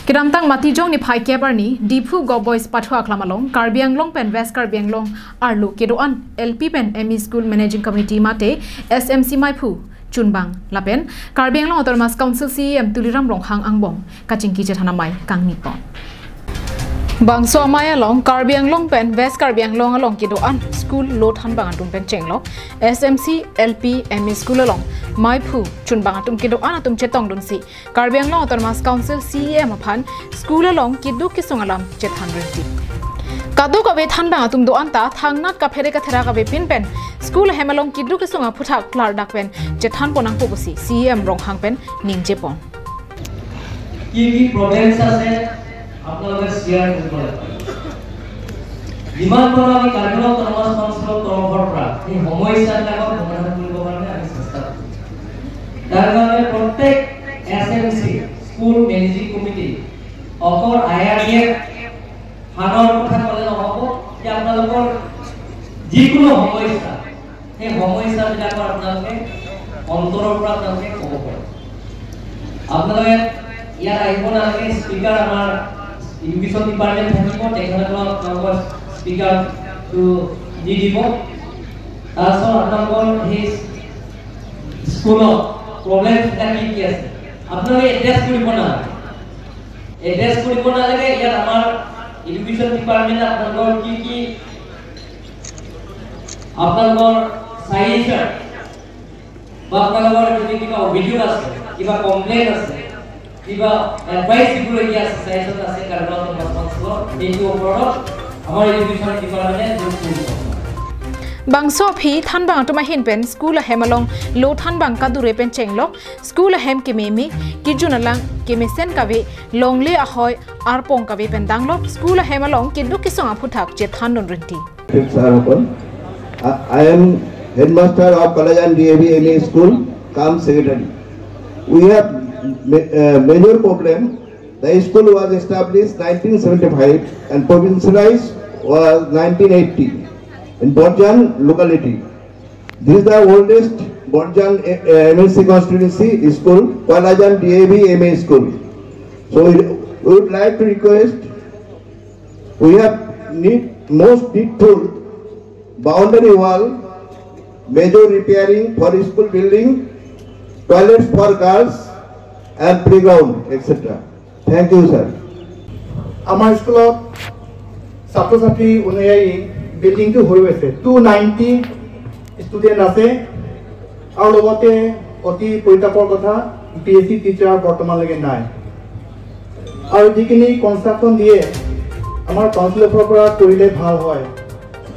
Kiramtang matijong ni phai kebarni Diphu go boys pathua klamalong Karbi Anglong pen West Karbi Anglong arlu kedoan LP pen ME School Managing Committee mate SMC Maiphu chunbang lapen Karbi Anglong Autonomous Council CEM Tuliram Ronghang angbong kachingki chethana mai kangni pon Bangso amaya long Karbi Anglong pen West Karbi Anglong along kidoan school lot han bang atum pen chenglok SMC LP ME school along Maiphu chunbang atum kidoan atum chetong dun si Karbi Anglong Autonomous Council CEM aphan school along kidu kisong alam chethan renti kadu kabe than bang atum doan ta thangnat ka phere ka thera ka be pin pen school hemalong kidu kisong aputha klar dak pen chethan ponang pobusi CEM Ronghang pen ningje pon কি কি problems আছে আপোনালোকে share কৰিব লাগিব। যিমান পাৰোঁ আমি Karbi Anglong autonomous কাউন্সিলৰ তৰফৰ পৰা সেই সমস্যাবিলাকক সমাধান কৰিবৰ কাৰণে আমি চেষ্টা কৰিম। তাৰ কাৰণে প্ৰত্যেক SMC school managing committee অকল IRDF ফাণ্ডৰ কথা ক'লে নহ'ব যে আপোনালোকৰ যিকোনো সমস্যা সেই সমস্যাবিলাকৰ আপোনালোকে অন্তৰৰ পৰা আপোনালোকে ক'ব পাৰে। আপোনালোকে ইয়াত আহিব নালাগে, স্পীকাৰ আমাৰ এডুকেশ্যন ডিপাৰ্টমেণ্ট থাকিব, তেখেতসকলক আপোনালোকৰ স্পীকাৰটো দি দিব। তাৰপিছত আপোনালোকৰ সেই স্কুলত প্ৰব্লেমবিলাক কি কি আছে আপোনালোকে এড্ৰেছ কৰিব নালাগে, এড্ৰেছ কৰিব নালাগে। ইয়াত আমাৰ এডুকেশ্যন ডিপাৰ্টমেণ্টে আপোনালোকৰ কি কি আপোনালোকৰ ছাজেশ্যন বা আপোনালোকৰ যদি কিবা অভিযোগ আছে, কিবা কমপ্লেইন আছে, কিবা এডভাইচ দিবলগীয়া আছে, ছাজেশ্যন আছে কাৰ্বি আংলং অট'নমাছ কাউন্সিলৰ, সেইটো ওপৰত আমাৰ এডুকেশ্যন ডিপাৰ্টমেণ্টে যোগ কৰিব। Bangso phi thanbang atuma hin pen school hemalong lo thanbang kadure pen chenglok school hem kememi kijunalang kemesen kave longle ahoi arpong kave pen danglok school hemalong kidu kisong aphuthak che thanon rinti. I am headmaster of Kalajan DAV ME School cum secretary. We have major problem. The school was established 1975 and provincialized was 1980 in Borjan locality. This is the oldest Borjan MLC constituency school, Kalajan DAV MA School. So we would like to request, we have need most needful boundary wall, major repairing for school building, toilets for girls and playground, etc. Thank you, sir. আমাৰ স্কুলত ছাত্ৰ ছাত্ৰী অনুযায়ী বিল্ডিংটো হৈ গৈছে, 290 student আছে আৰু লগতে অতি পৰিতাপৰ কথা PSC teacher বৰ্তমানলৈকে নাই আৰু যিখিনি কনষ্ট্ৰাকশ্যন দিয়ে আমাৰ কাউন্সিলৰ পৰা কৰিলে ভাল হয়,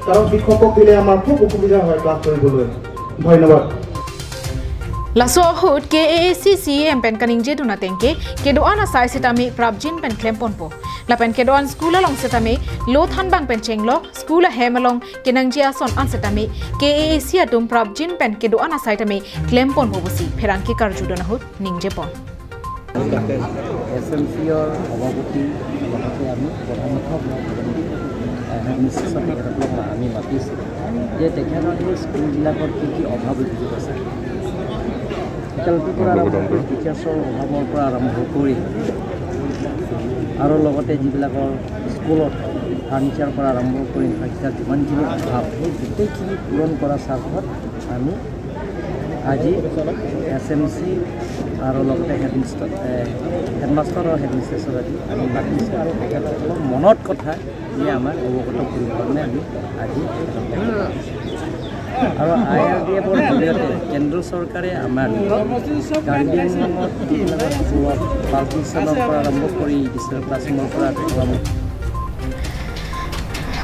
কাৰণ শিক্ষকক দিলে আমাৰ খুব অসুবিধা হয় ক্লাছ কৰিবলৈ। ধন্যবাদ। Laso hut KAAC CEM pen kaning jeduna tengke kedoan asai setami prabjin pen klempon po lapen kedoan school along setami lo thanbang pen chenglok school hemalong kenangjia son an setami KAAC atum prabjin pen kedoan asai tami klempon po bosi pherangki karjudona hut ningje pon. SMC ৰ সভাপতি লগতে আমি প্ৰধান তেখেতসকলক আমি মাতিছোঁ যে তেখেতসকলৰ স্কুলবিলাকত কি কি অভাৱ অভিযোগ আছে, ফেকাল্টিৰ পৰা আৰম্ভ কৰি টিচাৰ্ছৰ অভাৱৰ পৰা আৰম্ভ কৰি আৰু লগতে যিবিলাকৰ স্কুলত ফাৰ্ণিচাৰ পৰা আৰম্ভ কৰি ইনফ্ৰাষ্ট্ৰাকচাৰ যিমানখিনি অভাৱ সেই গোটেইখিনি পূৰণ কৰাৰ স্বাৰ্থত আমি আজি SMC আৰু লগতে হেডমাষ্টাৰ আৰু হেডমিষ্ট্ৰেছৰ আজি আমি মাতিছোঁ আৰু তেখেতসকলৰ মনত কথা যে আমাক অৱগত কৰিবৰ কাৰণে আমি আজি আৰু IRDFৰ জৰিয়তে কেন্দ্ৰ চৰকাৰে আমাক কাৰ্বি আংলঙত যিবিলাক স্কুলত পাৰ্টিশ্যনৰ পৰা আৰম্ভ কৰি ডিজিটেল ক্লাছৰুমৰ পৰা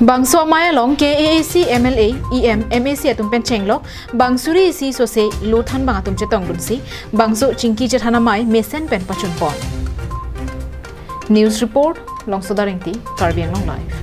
Bangso amaya long KAAC MLA EM MAC atum pen chenglok Bangsuri si sose lo thanbang atum chetong dunsi Bangso chingki chethana mai mesen pen pachun pon. News report Longsodaringti Karbi Anglong Live.